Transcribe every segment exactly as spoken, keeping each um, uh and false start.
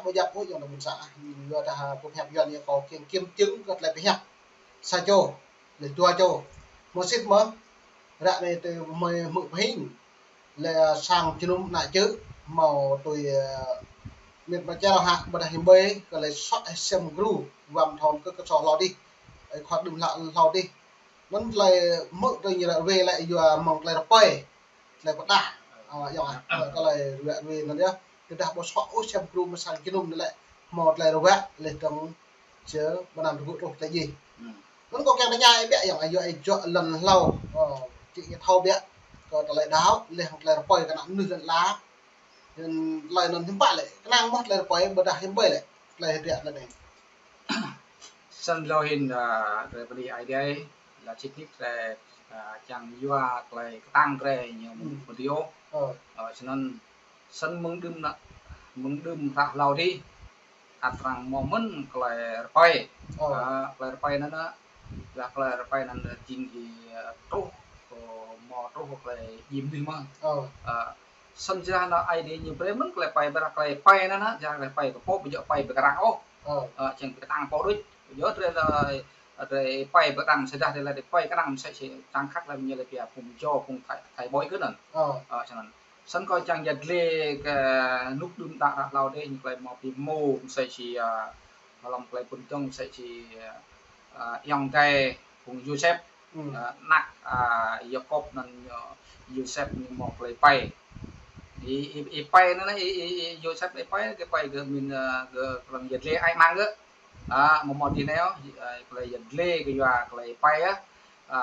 Ƀu djăp ôh ayŏng adơi ƀuôn sang ah, yua dah pơhiăp Yuan ñu kâo kiăng kiểm chứng kơ tơlơi pơhiăp. Sa čô, lĕ dua čô. Mơsĭt mơ̆, ră anai tơ mơi hmư̆ pơhing. Lĕ sang jơnum ană čư̆, hmâo tui, ơ, mĭt mă čar hă, ƀôdah hiư̆m ƀơi, kơ lĕ sŏk ih sem gru, wăm thom kơ kơsô hlâo dih. Ih khŏt đưm hlâo, hlâo dih. Anŭn tơlơi hmư̆ tui ñu lĕ wai lĕ yua mơ̆ng tơlơi rơpơi. Tơlơi pơdah, ơ, ayŏng ah, tơlơi rơwĕ rơwe anŭn yơh. Tơdah ƀu sŏk ôh sem gru mơ̆ng sang jơnum anai lĕ, hmâo tơlơi rơwĕ, lĕ dơ̆ng, či ƀu năm tơgŭ truh tơlơi djai. Anŭn kâo kiăng tơña ih biă ayŏng ah, yua ih juă lŏn hlâo, ơ, či ih thâo biă, kơ tơlơi đaŏ, lĕ hăng tơlơi rơpơi kơ ană mơnuih lŏn ala. Anŭn tơlơi anŭn hiư̆m pă lĕ, kơnang mơ̆ tơlơi rơpơi, ƀôdah hiư̆m ƀơi lĕ, tơlơi rơwĕ anŭn. Sĭt lŏ hin, ơ, drei bơni Ơi Adai, lă sĭt nik drei, ơ, čang yua tơlơi kơtang drei ñu mơ̆ng video. Ơ, sĭt anŭn, sĭt mơ̆ng đưm ană, mơ̆ng đưm hră hlâo dih, ăt arăng hmâo mơ̆n tơlơi rơpơi. Ơ, tơlơi rơpơi anŭn, lă tơlơi rơpơi anŭn jing ih, ơ, truh, ơ, hmâo truh tơlơi djai mơnuih mơ̆n. Ơ, sĭt jrah anŭn Ơi Adai ñu brơi mơ̆n tơlơi rơpơi, ƀôdah tơlơi rơpơi anŭn, jrah tơlơi rơpơi kơ pô, ƀu djơ̆ rơpơi ƀơi kơrah ôh. Ơ, čang ƀơi kơtang pô đôč. Yua drei lĕ, drei rơpơi ƀơi kơtang, sĭt dah drei lĕ rơpơi kơtang mơsĕ si čang khăk lĕ ñu lĕ pia phung čô, phung thai, thai ƀôi kơ anŭn. Ơ, sĭt anŭn. Sĭt kâo čang yăt lĕ kơ nuk đưm tă hră hlâo dih, ñu tơlơi hmâo pi hmâo mơsĕ si, ơ, hlăm tơlơi pơtông mơsĕ si, ơ, ayŏng adơi phung Yôsep, ơ, ană, ơ, Yakôb anŭn ñu, Yôsep ñu hmâo tơlơi rơpơi. Ih, ih, ih rơpơi anŭn, ih, ih, ih, Yôsep ih rơpơi, kơ rơpơi kơ min, ơ, kơ krong yăt lĕ ai mang kơ. Ơ, hmâo hmâo dih anai, ơ, tơlơi yăt lĕ kơ yua tơlơi rơpơi ah. Ơ,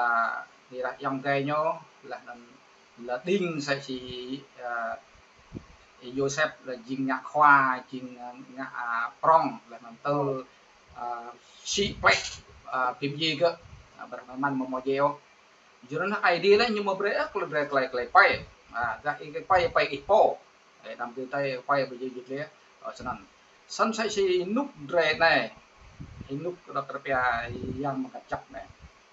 ih rah ayŏng adơi ñu, lă anŭn lă đing mơsĕ si, ơ, Yôsep lă jing ngă khua, jing, ơ, ngă, ơ, prŏng, lă anŭn tơl, ơ, sĭ plĕ, ơ, phim djai kơ, ơ, ƀôdah mơ̆n mơ̆ hmâo djai ôh. Yua anŭn Ơi Adai lĕ ñu hmâo brơi, ơ, tơlơi, tơlơi, tơlơi, tơlơi rơpơi. Ơ, dah ih rơpơi, rơpơi ih pô. Ơ, đăm tui tơlơi rơpơi ƀu djơ̆ djơ̆ lĕ, ơ, sĭt anŭn. Sĭt mơsĕ si nuk drei anai. Ih nuk kơ dŏ kơ pia Yang Mngăt Jăk anai.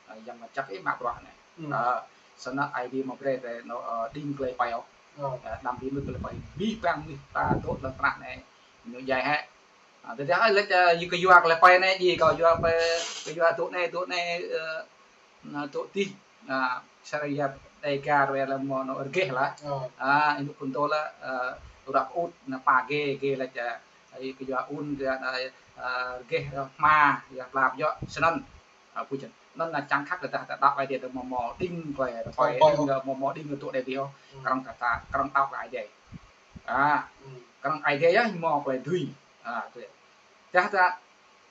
Ơ, Yang Mngăt Jăk ih mă bruă anai. Ơ, sĭt anŭn Ơi Adai hmâo brơi drei anŭn, ơ, đing tơlơi rơpơi ôh. Ơ, đăm tui mơ̆ tơlơi rơpơi. Abih bang mơnuih ta dŏ lŏn tơnah anai, ñu djai hĕ. Ơ, tơdah ih lĕ, ơ, yua kơ yua tơlơi rơpơi anai, djai kâo yua pơ, kơ yua dŏ anai, dŏ anai, ơ, anŭn dŏ dih, anŭn, sa rơyap Dega rơwe lăm mơ̆n anŭn rơgeh lah. Ơ. Anŭn phun tô lah, ơ, tơrap ut, anŭn pă ge, ge lah ča, ih kơ yua un, ge, anŭn, ơ, rơgeh, anŭn hma, yua plap yua, sĭt anŭn. Ơ, pơjing. Anŭn anŭn čang khăk kơ dah, dah đaŏ Ơi Adai dah hmâo, hmâo đing tơlơi rơpơi, đing, ơ, hmâo, hmâo đing tơlơi djai dih ôh. Kơnơ̆ng dah, kơnơ̆ng đaŏ kơ Ơi Adai. Ơ, kơnơ̆ng Ơi Adai yơh hmâo tơlơi dưi. Ơ, tui. Dah dah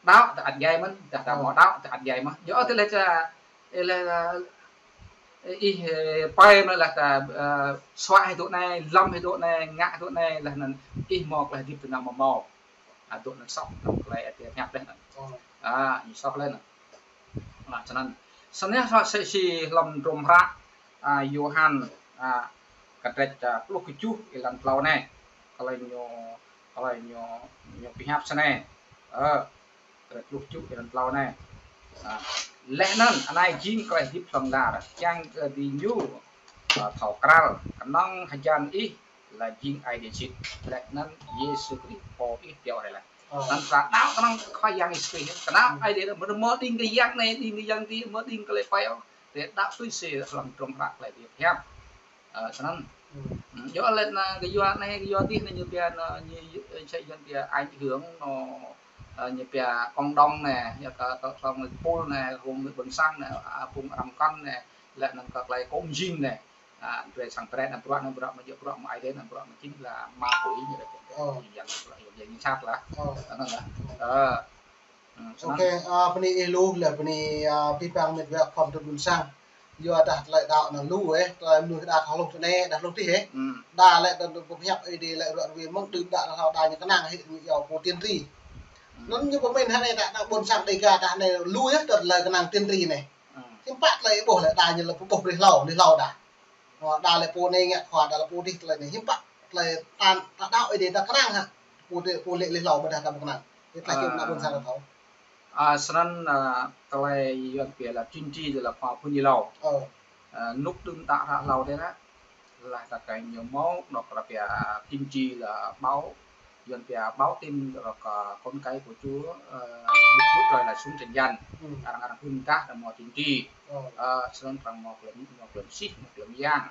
đaŏ tơ ăt djai mơ̆n, dah dah hmâo đaŏ tơ ăt djai mơ̆n. Yua tơlơi ča, ơ, lĕ, ơ, ih, ơ, rơpơi mơ̆n lah ta, ơ, suaih dŏ anai, lăm dŏ anai, ngă dŏ anai, lă anŭn ih hmâo tơlơi hơdip tơ anăp hmâo hmâo. Ơ, dŏ anŭn soh, tơlơi Ơi Adai pơhiăp lĕ anŭn. Ơ, ñu soh lĕ anŭn. Anŭn sĭt anŭn. Sĭt anŭn soh mơsĕ si hlăm hơdrôm hră, ơ, Yôhan, ơ, kơdrĕč, ơ, pluh kơjuh êlan klâo anai. Tơlơi ñu, tơlơi ñu, ñu pơhiăp sĭt anai. Ơ, kơdrĕč pluh kơjuh êlan klâo anai. Ơ, lĕ anŭn, anai jing tơlơi hơdip hlŏng lar, kiăng kơ diñu, ơ, thâo krăl, kơnơ̆ng hơjan ih, lă jing Ơi Adai sĭt, lĕ anŭn Yêsu Krist Pô ih pioh rai lĕ. Ơ. Anŭn ta đaŏ kơnơ̆ng Khua Yang Yêsu Krist, kơnơ̆ng Ơi Adai lĕ, mơ̆ mơ̆ đing kơ yang anai, đing kơ yang dih, mơ̆ đing kơ tơlơi rơpơi ôh, ta đaŏ tui si hlăm hơdrôm hră tơlơi Ơi Adai pơhiăp. Ơ, sĭt anŭn. Ơ, yua lĕ anŭn, kơ yua anai, kơ yua dih anai ñu pia anŭn, ñu, ñu, sĭt anŭn pia ảnh hưởng anŭn, ơ, ñu pia cộng đồng anai, yua kơ, kơ hlŏng pul anai, hlŏng ƀôn sang anai, ơ, phung arăng kăn anai, lĕ anŭn kơ tơlơi cộng sinh anai. Ơ, drei sang drei anŭn bruă, anŭn bruă mơ̆ djơ̆ bruă mơ̆ Ơi Adai, anŭn bruă mơ̆ jing lah mă pui ñu lĕ. Ơ. Yang bruă, yang, yang sat lah. Ơ. Anŭn lah. Ơ. Ơ, sĭt anŭn. Ôkê, ơ, bơni ih lu, lĕ bơni, ơ, abih bang met wa khŏm tŭ ƀôn sang. Yua dah tơlơi đaŏ anŭn lu, ơ, tơlơi mơnuih đa thâo hluh tơ anai, đa hluh dih, ơ. Đa lĕ đa pơhiăp Ơi Adai lĕ ră ruai mơ̆ng đưm đă đa thâo đa ñu kơnang hĭ, ñu iâu pô tiên tri. Anŭn ñu pơmĭn hă anai đa, đa ƀôn sang Dega đa anai lu, ơ, tơlơi kơnang tiên tri anai. Hiư̆m pă tơlơi ih ƀuh lĕ đa ñu lĕ pơƀuh rĭ hlâo, rĭ hlâo đa. Ơ, đa lĕ pô anai ngă khua, đa lĕ pô dih tơlơi anai. Hiư̆m pă tơlơi ta, ta đaŏ Ơi Adai ta kơnang hă. Pô dih, pô lĕ rĭ hlâo ƀôdah ta ƀu kơnang. Ih tơlơi hiư̆m ană ƀôn sang ta thâo. Ơ, sĭt anŭn, ơ, tơlơi Yuan pia lă tiên tri lă khua pơñi hlâo. Ơ. Ơ, nuk đưm đă hră hlâo dih lah. Lah ta kơ ñu hmâo, anŏ kơ pia tiên tri lă ƀâo. Yuan pia báo tin rŏk, ơ, con cái của Chúa, ơ, được Chúa Trời là xuống trần gian. Arăng, arăng hưn dah arăng hmâo tiên tri. Ơ, snăn arăng hmâo klei, hmâo klei Mơsih, hmâo klei Yang.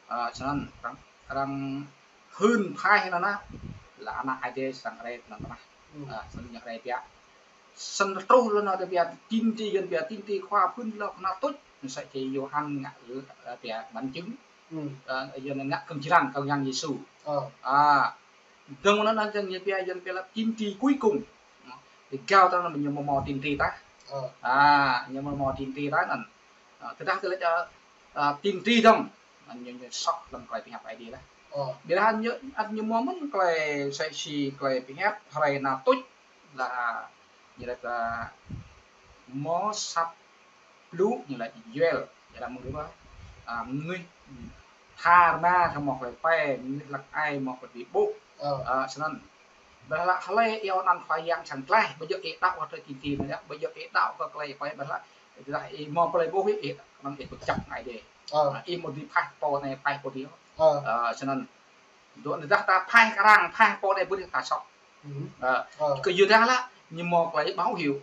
Ơ, snăn arăng, arăng hưn phai anăn lah ană Aê Diê srăng rai lŏn tơnah. Ơ, snăn ñu rai biă. Snăn truh lŏn tơnah biă, tiên tri, Yuan pia tiên tri khua pơhưn lŏ kơnăl tuč, msĕ si Yôhan ngă, ơ, pia bằng chứng. Ơ, Yuan ngă kơ̆ng jơlan kơ Yang Yêsu. Ơ. A, dơ̆ng anăn, anăn jing ñu pia, Yuan pia là tiên tri cuối cùng. Ơ, tơdah gao ta anăn ñu hmâo, hmâo tiên tri tah. Ơ. A, ñu hmâo, hmâo tiên tri tah anăn. Ơ, tơdah tơlơi, ơ, ơ, tiên tri dơ̆ng, anăn ñu, ñu soh lăm klei pơhiăp Aê Diê lah. Ơ. Ƀiădah anăn ñu, anăn ñu hmâo mơ̆n klei msĕ si klei pơhiăp hrơi kơnăl tuč lah, ñu laĭ, ơ, hmâo asăp blŭ ñu laĭ Yôel, ñu laĭ mơ̆ng dih, ơ, mơnuih tha rơma hmâo klei rơpơi, mơnuih hlăk ai hmâo klei bi ƀuh. Ơ. Ơ, snăn. Ƀiădah hlei iâu anăn Khua Yang srăng tlaih, ƀu djơ̆ ih đaŏ kơ klei tiên tri anăn yơh, ƀu djơ̆ ih đaŏ kơ klei rơpơi, ƀiădah ih hmâo klei ƀuh ih, ih, anăn ih kơjăp Aê Diê. Ơ. Ih hmâo dưi phaih pô anei phaih pô dih. Ơ. Ơ, snăn. Dŏ tơdah ta phaih kơ arăng, phaih pô anei pô dih ta soh. Ơ. Ơ. Kơ Yuđa lah, ñu hmâo klei báo hiệu.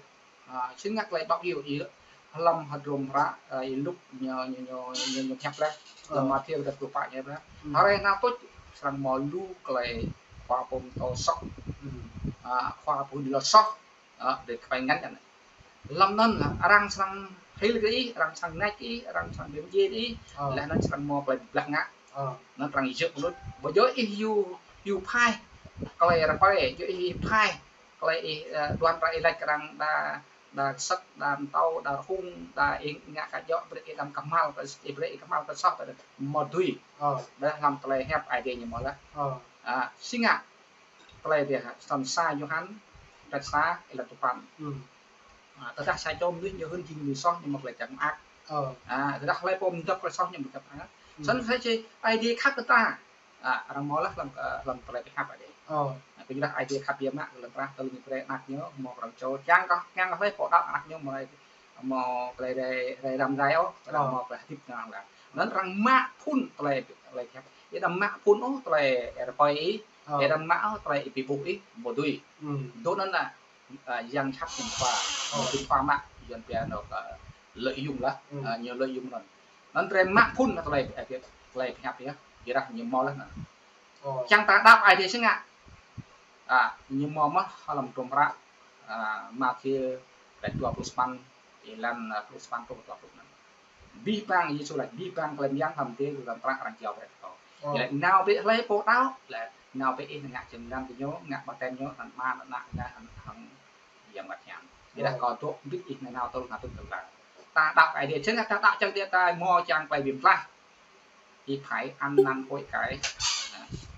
Ơ, si ngă klei báo hiệu yơh. Hlăm hdruôm hră, ơ, Y-Luk ñu, ñu, ñu, ñu, ñu pơhiăp lah. Hlăm Mathiơ kơtât pluh pă ñu pơhiăp lah. Hrơi kơnăl tuč srăng hmâo lu klei khua pô pơtô soh. Ơ, khua pô pơhưn lŏ soh. Ơ, dêh kơpăi ngăn anăn. Hlăm anăn lah, arăng srăng hil kơ ih, arăng srăng nač kơ ih, arăng srăng bi mdjiê kơ ih, leh anăn srăng hmâo klei blah ngă. Anăn arăng jơ̆ mơnuih. Ƀu djơ̆ ih yua, yua phaih klei rơpơi, djơ̆ ih phaih klei ih, ơ, đuăn arăng ih lač kơ arăng đa, đa kơsăk, đa mtâo, đa rơhung, đa ih ngă kơ djŏ, brơi ih đăm kơhma̱l, ih brơi ih kơhma̱l kơ soh, brơi ih mơ̆ dưi. Ƀiădah hlăm klei pơhiăp Aê Diê ñu hmâo lah. A, si ngă klei dih, snăn sa Yôhan, kơtât sa, êlan dua păn. A, tơdah sa čô mơnuih ñu hưn jing mơnuih soh ñu hmâo klei jăk mơak. A, tơdah hlei pô mdăp klei soh ñu hmâo klei jăk mơak. Snăn sa čô Aê Diê khăp kơ ta. A, arăng hmâo lah hlăm, ơ, hlăm klei pơhiăp Aê Diê. A, kyuadah Aê Diê khăp biă mă kơ lŏn tơnah tơl ñu brơi anak ñu hmâo răng čô. Čang kơ, čang kơ hlei pô đaŏ anak ñu hmâo, hmâo klei rai, rai răm rai ôh, arăng hmâo klei hơdip ñu lah. Anăn arăng mă phŭn klei, klei pơhiăp. Ih đăm mă phŭn ôh klei rơpơi ih, ih đăm mă ôh klei ih bi ƀuh ih, ƀu dưi. Dŏ anăn lah, ơ, yang jhat ñu khua, ñu khua mă, Yuan pia anăn, ơ, lợi dụng lah, ơ, ñu lợi dụng anăn. Anăn drei mă phŭn klei, ơ, klei pơhiăp yơh, ƀiădah ñu hmâo lah anăn. Čang ta đaŏ Aê Diê si ngă. A, ñu hmâo mơh hlăm hdruôm hră, a, Mathiơ, kơtât dua pluh sapăn, êlan, ơ, pluh sapăn truh dua pluh năm. Abih bang, Yêsu lač, abih bang klei mơyang hlăm adiê lŏn tơnah arăng jao brơi kơ kâo. Ơ. Leh nao bĕ hlei pô đaŏ, leh nao bĕ ih ngă jing mơyang kơ ñu, ngă baptem ñu, anăn Ama, anăn Ană, anăn Yang Bơngăt Hiam. Ƀiădah kâo dŏ mbĭt ih nanao tơl kơnăl tuč tơl tơlang. Ta đaŏ Aê Diê, čang ta đaŏ čang Aê Diê ta hmâo čang klei bi mtlaih. Ih phải ăn năn hối cải.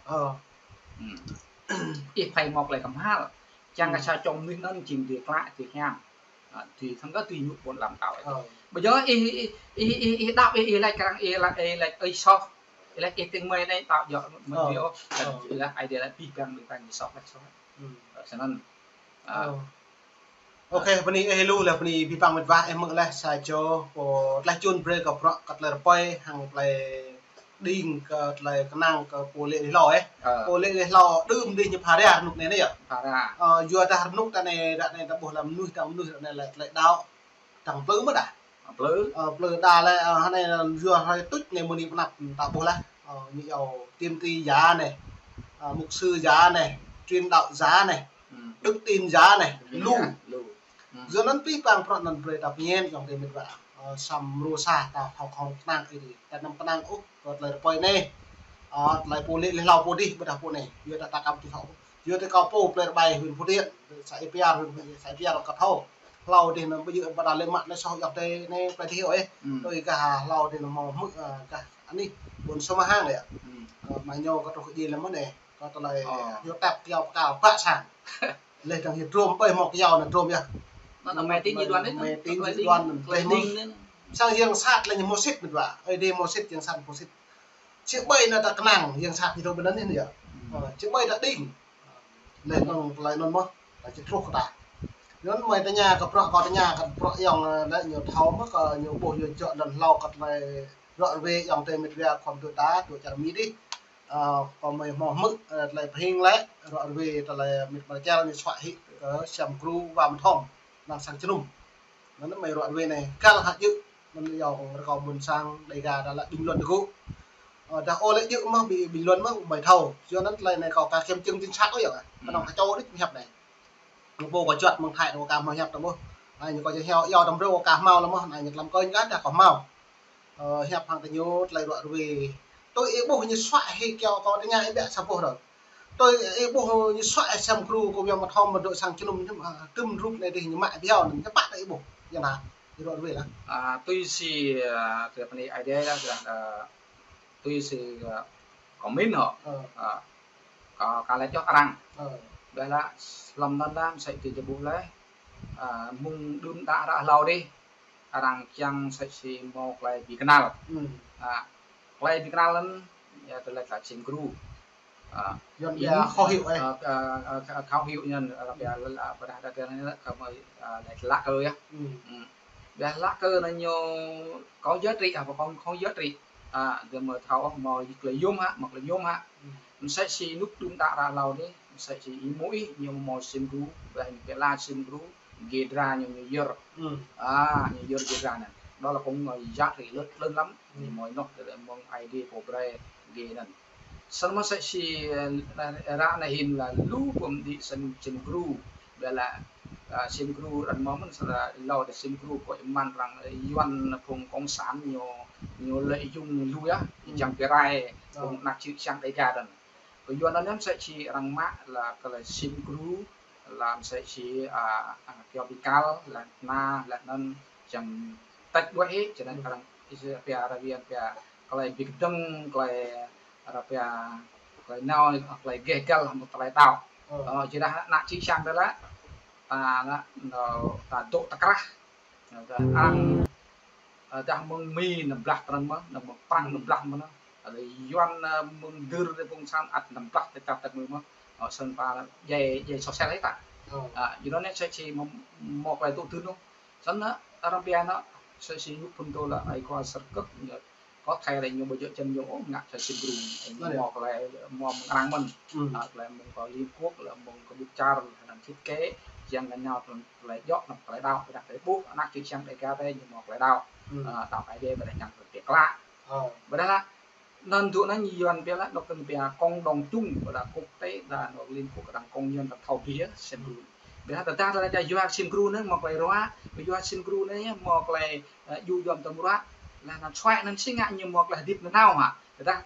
Ơ. Ih phải hmâo klei kơhma̱l. Čang kơ sa čô mơnuih anăn jing dưi klă, dưi hiam. A, dưi thâo kơ dưi ñu ƀuôn ala mtao. Ơ. Ƀu djơ̆ ih, ih, ih, ih, ih đaŏ, ih, ih lač kơ arăng, ih lač, ih lač, ih soh. Ih lač, ih tĭng mơi anei đaŏ djŏ mơ̆n ôh. Ơ. Ih lač Aê Diê lač abih bang mơnuih ta ñu soh lač soh. Ơ, snăn. A. Ơ. Ôkê, bơni ih lu lah bơni abih bang mĕt wa ih mơ̆ng leh sa čô pô tlaih čun brơi kơ bruă kơ klei rơpơi hăng klei đing kơ klei kơnang kơ pô lĕ leh hlâo ih. Ơ. Pô lĕ leh hlâo đưm dih ñu phara rơnŭk anei anei yơh. Phara. Ơ, yua dah rơnŭk ta anei, ră anei ta ƀuh lah mơnuih, ta mơnuih ră anei leh klei đaŏ tăng plư mơ̆ dah. Plư. Ơ, plư đa leh, ơ, hơnai yua hrơi tuč anei mơ̆ng anei pơ anăp ta ƀuh lah. Ơ, ñu iâu tiên tri giả anei, ơ, mục sư giả anei, truyền đạo giả anei, đức tin giả anei, lu. Lu. Yua anăn abih bang bruă anăn brơi ta pơñen ayŏng adei mĕt wa. Ơ, săm rô sa ta hŏk hŏng kơnang ih dih. Ta anăm kơnang ôh kơ klei rơpơi anei. Ơ, klei pô lĕ leh hlâo pô dih, ƀiădah pô anei. Yua ta, ta kăm tui thâo. Yua ta kâo pô plei rơbai huyện Phú Thiện, xã Ia Piar, huyện, xã Ia Piar kâo thâo. Hlâo dih anăn ƀu djơ̆ ƀiădah lĕ mă lĕ soh ayŏng adei anei plei dih ôh. Tui gah hlâo dih anăn hmâo hmư̆, ơ, gah anih, ƀuôn Sông Hang lĕ. Mă ñu kâo truh kơ djai lĕ mơ̆n anei. Kâo tơlơi hiu tap kyâo pơkal pă sang. Leh dơ̆ng hiu drôm ƀơi hmâo kyâo anăn drôm yơh. Anăn mê tín dị đoan anăn. Mê tín dị đoan anăn. Leh mơ̆n. Sang yang sat leh ñu hmâo sĭt mĕt wa. Ơi dih hmâo sĭt, yang sat hmâo sĭt. Či ƀai anăn ta kơnang, yang sat ñu dŏ ƀơi anăn anei yơh. Ơ, či ƀai ta đing. Leh anăn, leh anăn mơh, ta či truh kơ ta. Anăn mơi tơña kơ bruă, kâo tơña kơ bruă ayŏng, ơ, leh ñu thâo mơh kơ ñu ƀuh ñu djŏ lăn hlâo kơ klei ră ruai ayŏng adei mĕt wa khŏm dŏ ta, dŏ čar Mi dih. Ơ, kâo mơi hmâo hmư̆, ơ, tơlơi pơhing lĕ, ră ruai tơlơi mĭt mơ̆ čar ñu suaih hĭ kơ Sem Gru Wa Mơthom, anăn sang jơnum. Anăn mơi ră ruai anai, găl hă djơ̆, anăn yơh kâo rơkâo ƀuôn sang Đêga ta lĕ bình luận tơgŭ. Ơ, dah ôh lĕ djơ̆ mơ̆, bình luận mơ̆, mơi thâo. Yua anăn tơlơi anai kâo ka kiểm chứng chính xác ôh yơh. Kơnơ̆ng kơ čô đĭ ñu hiăp anai. Ñu pô kâo juăt mơ̆ng Thái, kâo ka hmâo hiăp tơ mơ̆. Anai ñu kâo jing hiăp, yua tơm rơ̆ kâo ka hmâo lĕ mơ̆, anai ñu tlam kơ ñu kah dah kâo hmâo. Ơ, hiăp hăng tơ ñu tơlơi ră ruai. Tui ih ƀuh ñu suaih hĭ kiăo kâo tơña ih biă sa boh rơ̆. Tui ih ƀuh ñu suaih Sem Gru kơ Wa Mơthom mơ̆ dŏ sang jơnum ñu, ơ, tơm rup anai dih ñu mă biă anŭn, ñu pă tơ ih ƀuh. Yang hă, ñu ră ruai lah. Ơ, tui si, ơ, tơlơi pơnĭ Aê Diê lah, lah, ơ, tui si, ơ, kâo mĭn hŏ. Ơ. Ơ, kâo, kâo lĕ čŏh arăng. Ơ. Ƀiădah lăm anŭn lah, msĕ si djơ̆ ƀuh lĕ, ơ, mơ̆ng đưm đă ră hlâo dih, arăng kiăng msĕ si hmâo tơlơi ƀĭ kơnăl. Hmm. Ơ, tơlơi ƀĭ kơnăl anŭn, yua tơlơi tơlơi Sem Gru. Ơ, yua anŭn ñu, ƀiă khẩu hiệu, ơ, ơ, ơ, ơ, khẩu hiệu ñu, ơ, ƀiă lĕ, ơ, ƀiădah dah kơ anai, ơ, kơ mơi, ơ, lĕ tơlơi kơ yơh. Hmm. Hmm. Ƀiădah tơlơi kơ anai ñu có giá trị, ơ, ƀu có, có giá trị. Ơ, dah mơi thâo, hmâo tơlơi yôm hă, hmâo tơlơi yôm hă. Hmm. Msĕ si anŭn đưm đă ră hlâo dih, msĕ si ih mơ̆ ih, ñu hmâo Sem Gru, ƀiădah ñu pơala Sem Gru, gê dra ñu, ñu yơr. Hmm. Ơ, ñu yơr gê dra anŭn. Đó là cũng, ơ, giá trị lớn, lớn lắm. Hmm. Ñu hmâo anŭn, tơlơi mơ̆ng Aê Diê pô brơi gê anŭn. Snăn mơ̆ msĕ si, ơ, ră anai hĭn lah lu pơm đĭ Sem, Sem Gru. Ƀiădah, ơ, Sem Gru arăng hmâo mơ̆n sa hlâo dah Sem Gru kơ iman arăng, ơ, Yuan phung cộng sản ñu, ñu lợi dụng lu yơh, hmm, jăng pơrai, ơ, phung ană čư̆ čang Đêga anŭn. Kơ Yuan anŭn msĕ si arăng mă lah kơ lĕ Sem Gru, lah msĕ si, ơ, ơ, kiăo ƀĭ kơnăl, lah anŭn, lah anŭn, jăng tĕk đuaĭ hĭ, čơnăn, hmm, arăng, ih pia, arăng Yuan pia, tơlơi ƀĭ kơdơ̆ng, tơlơi, arăng pia, tơlơi nao, tơlơi gêh găl, hăng tơlơi đaŏ. Ơ. Ơ, ƀiădah ană čư̆ čang ta lĕ, ta lĕ, ñu, ta dŏ tơkrah, ñu ta arăng, ơ, dah mơ̆ng Mi anăm blah pran mơ̆, anăm mơ̆ng Prăng anăm blah mơ̆ anŭn. Ơ, Yuan, ơ, mơ̆ng dơ̆r dih phung sang ăt anăm blah tơ čăp tơ mơ̆ mơ̆. Ơ, snăn pă djai, djai soh sel hĭ ta. Ơ. Ơ, yua anŭn msĕ si hmâo, hmâo tơlơi tŭ tưn ôh. Snăn, ơ, arăng pia anŭn, msĕ si ñu phŭn tơ lĕ ai khua sơr kơ̆k, ñu có thể là ñu ƀu djơ̆ čăn ñu ôh, ngă sa Sem Gru. Anŭn yơh. Hmâo tơlơi, hmâo mơ̆ng arăng mơ̆n. Hmm. Ơ, tơlơi mơ̆ng kơ Liên Quốc, tơlơi mơ̆ng kơ ƀut čar, anăn thiết kế, jăng kơ ñu tơlơi, tơlơi djŏ, anăn tơlơi đaŏ, ƀiădah tơlơi ƀuh, ană čư̆ čang Đêga ta ñu hmâo tơlơi đaŏ. Hmm. Ơ, đaŏ Aê Diê ƀiădah ñu tơlơi pia klă. Ơ. Ƀiădah lah, anŭn tŭ anŭn Yuan pia lah, anŭn kơ pia cộng đồng chung, ƀiădah quốc tế, dah anŭn Liên Quốc, dah công nhận ta thâo ƀiă, Sem Gru. Ƀiădah tơdah ta yua Sem Gru anai hmâo tơlơi ruă, yua Sem Gru anai hmâo tơlơi, ơ, djru djom tơm ruă, lah anŭn suaih anŭn si ngă ñu hmâo tơlơi hơdip nanao hă. Tơdah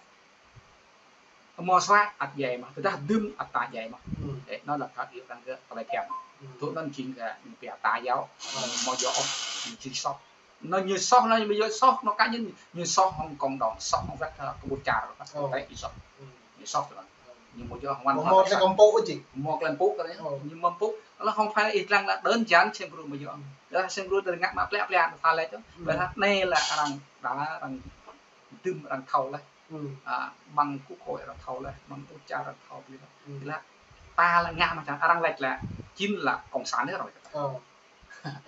hmâo suaih ăt djai mơ̆, tơdah dŭm ăt ta djai mơ̆. Hmm. Ơ, anŭn lah kơ iâu arăng kơ tơlơi phiăn. Hmm. Tŭ anŭn jing kơ ñu pia ta yua, hmm, hmâo yua ôh, ñu jing soh. Anŭn ñu soh, anŭn ñu ƀu djơ̆ soh, anŭn cá nhân, ñu soh hăng cộng đồng, soh hăng wĕt, ơ, kơ ƀut čar, ơ, quốc tế ñu soh. Ơ. Ñu soh tơ anŭn. Ơ. Ñu ƀu djơ̆ hăng wăn. Hmâo tơlơi kơ mpŭ ôh jing. Hmâo tơlơi mpŭ kơ anai. Ơ. Ñu hmâo mpŭ. Lah hăng phải ih lăng lah đơn giản Sem Gru ƀu djơ̆. Ơ. Lah Sem Gru tơlơi ngă mă plĕ plĕ, tha lĕ čô. Ơ. Ƀiădah anai lah arăng, dah arăng dŭm arăng thâo leh. Ơ. Ơ, ƀăng quốc hội arăng thâo leh, ƀăng ƀut čar arăng thâo ƀiă leh. Ơ. Ƀiădah ta lĕ ngă mơ̆ čang arăng lĕ lĕ, jing lah cộng sản anai arăng lĕ. Ơ.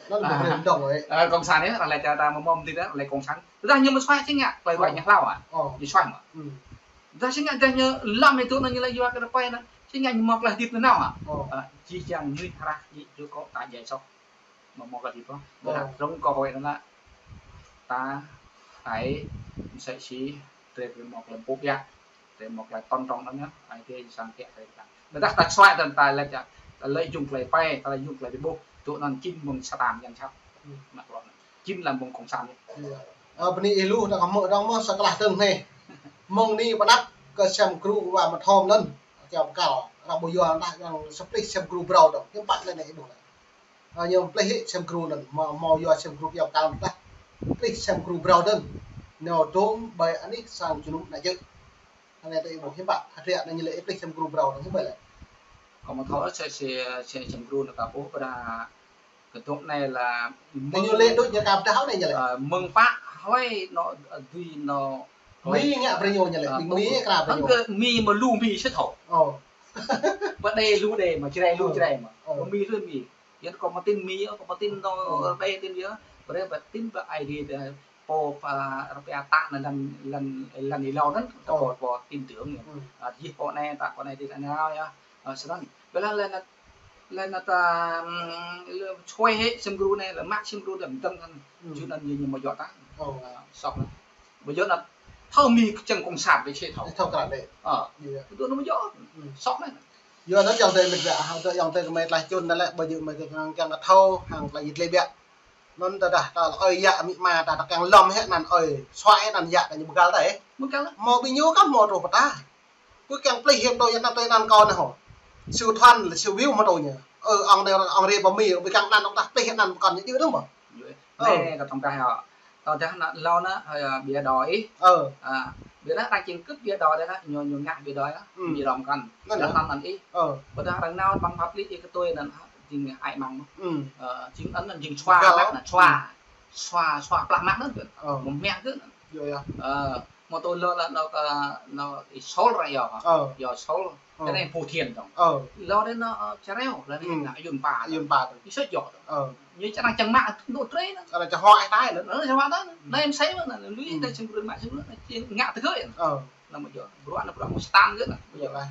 Anŭn ƀu brơi mơdŏng ôh. Ơ, cộng sản anai, arăng lĕ čar ta mơ̆ mơ̆ mơ̆ng anai, arăng lĕ cộng sản. Tơdah ñu mơ̆ suaih si ngă, tơlơi ruă ñu hlâo hă. Ơ. Ñu suaih mơ̆. Ơ. Tơdah si ngă, tơdah ñu lăm hĭ tŭ anŭn ñu lĕ yua kơ tơpă anŭn. Si ngă ñu hmâo tơlơi hơdip nanao hă. Ơ. Ơ, jing jang mơnuih hrah ñu djru kơ ta djai soh. Mơ̆ hmâo tơlơi hơdip ôh. Ơ. Ƀiădah rŏng kơ hơi anŭn lah. Ta, ai, msĕ si, drơi hmâo tơlơi mpŭ biă. Tơlơi hmâo tơlơi tŏn tŏng anŭn yơh, ai tiê sang kiă tơlơi ta. Ƀiădah ta suaih tơlơi ta lĕ čang, ta lợi dụng tơlơi pai, ta lợi dụng tơlơi ƀuh, tŭ anŭn jing mơ̆ng Satan yang jhat. Ơ. Mă klŏ anŭn. Jing lah mơ̆ng cộng sản anai. Ơ, bơni ih lu, ta kơ hmư̆ dơ̆ng mơ̆ sa klah dơ̆ng anai. Mơ̆ng anai pơ anăp kơ Sem Gru Wa Mơthom anŭn. Kiăo pơkăl, arăng ƀu yua dah arăng sa plih Sem Gru brâo dơ̆ng. Hiư̆m pă tơlơi anai ih ƀuh lĕ. Ơ, ñu plih hĭ Sem Gru anŭn, hmâo, hmâo yua Sem Gru kiăo pơkăl dah. Plih Sem Gru brâo dơ̆ng. Ñu dŏng ƀơi anih sang jơnum ană čư̆. Anai tơ ih ƀuh hiư̆m pă, hơdră anai ñu lĕ plih Sem Gru brâo dơ̆ng hiư̆m pă lĕ. Kâo mơ̆ thâo mơ̆ msĕ si, si Sem Gru anŭn ta ƀuh ƀiădah kơ dŏng anai lah. Tơ ñu lĕ đôč ñu ka pơdah anai ñu lĕ. Ơ, mơ̆ng pă hlơi anŭn, ơ, dui anŭn. Mi ngă brơi ñu ñu lĕ, ơ, ƀing Mi kra brơi ñu. Hăng kơ Mi mơ̆ lu Mi sĭt thâo. Ơ. Pơ Đê lu Đê mơ̆, Jrai lu Jrai mơ̆. Ơ. Pơ Mi lu Mi. Yua kơ mơ̆ tin Mi, kơ mơ̆ tin anŭn, ơ, Đê tin yơh. Brơi pơtin pơ Aê Diê tơ Pô, a, rơpa ta anŭn lăn, lăn, lăn ih lâo anŭn, ta pô, pô tin tưởng ñu. A, jih pô anai, ta pô anai ti lăn ih lâo yơh. A, snăn. Bơ lăn, lăn, lăn ta, ưm, lơ čuai hĭ sem gru anai, lơ mă sem gru anai, mơdơ̆ng anŭn. Jŭ anŭn ñu, ñu mơ̆ djơ̆ ta. A, sŏk anŭn. Bơ djơ̆ anŭn, thâo mĭn kơčăng kông sat bơ čê thâo. Thâo krăn đĕ. A, djơ̆ anŭn mơ̆ djơ̆. Sŏk anŭn. Yua anŭn yŏng tơi mĭt wa, hăng tơi yŏng tơi kơ mơi tlaih čun anŭn lĕ, bơ djơ̆ mơi kơ kiăng, kiăng thâo, hăng tlaih yit lĕ biă. Anŭn tơdah ta lơ ơi yă amĭ ama ta, ta kiăng lŏm hĭ anăn ơi, suaih hĭ anăn yă ta ñu bơgăl tơi. Bơgăl. Mơ̆ ƀing ñu kah mơ̆ truh pơtă. Kơ kiăng plih hĭ tui anăn tui anăn kâo anai hŏ. Siu thuăn lĕ siu view mơ̆ tui ñu. Ơ, ŏng anai, ŏng rê pơ Mi, ƀing kiăng anăn ŏng ta plih hĭ anăn pơkŏn ñu djơ̆ dơ̆ng mơ̆. Yua, ơ. Anai kơ tŏng kah yơh. Tơdah anŭn lâo anŭn, ơ, bia đỏ ih. Ơ. A, bia anŭn arăng čing kưt bia đỏ đah, ñu, ñu ngă bia đỏ yơh. Ư. Bia đỏ mơkŏn. Anŭn yơh. Anŭn ih. Ơ. Ƀôdah arăng nao păng pap lih ih kơ tui anŭn, jing ai mang. Ư. Ơ, jing anŭn jing sua, bơgăl. Anŭn sua. Ư. Sua, sua plah mă anŭn. Ơ. Mơ̆ mă kơ anŭn. Yơh, yơh. Ơ, mơ̆ tui lơ lă anŭn kơ, anŭn ih sol ră yơh. Ơ. Yơh sol. Ơ. Kơ anai Phú Thiện dơ̆ng. Ơ. Lơ đĕ anŭn, ơ, Čeo, lơ anai. Ư. Ngă Yuan pă. Yuan pă tui. Ih sơ̆ djơ̆ dơ̆ng. Ơ. Ñu čang čang mă tŭ trê anŭn. Ơ, čang hŏ ai tai anŭn. Ơ, čang hŏ tai anŭn. Ư. Anai em sai mơ̆n anŭn. Lui ư. Tơi sem gru mă sem gru anŭn. Ngă tơgơi anŭn. Ơ. Anŭn mơ̆ djơ̆. Bruă anŭn bruă mơ̆ stan gơ̆ anŭn. Yơh lah.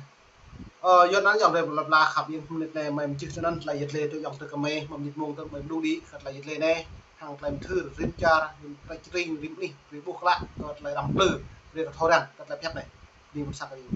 Ơ, yua anŭn yŏng tơi pơlăp la khăp ih mơnit anai mơi mơčih tui anŭn tlaih yit lĕ tui yŏng tơi kơ mơi mơ̆ mơnit mông tơi mơi mơ̆ đu đĭ kơ tlaih yit lĕ anai. Hăng tlaih mơthưr rim čar, rim tlaih čring, rim anih, rim ƀuh klă, kơ tlaih răm plư, rim kơ thâo răng, kơ tlaih pơhiăp anai. Rim pơsăk rim.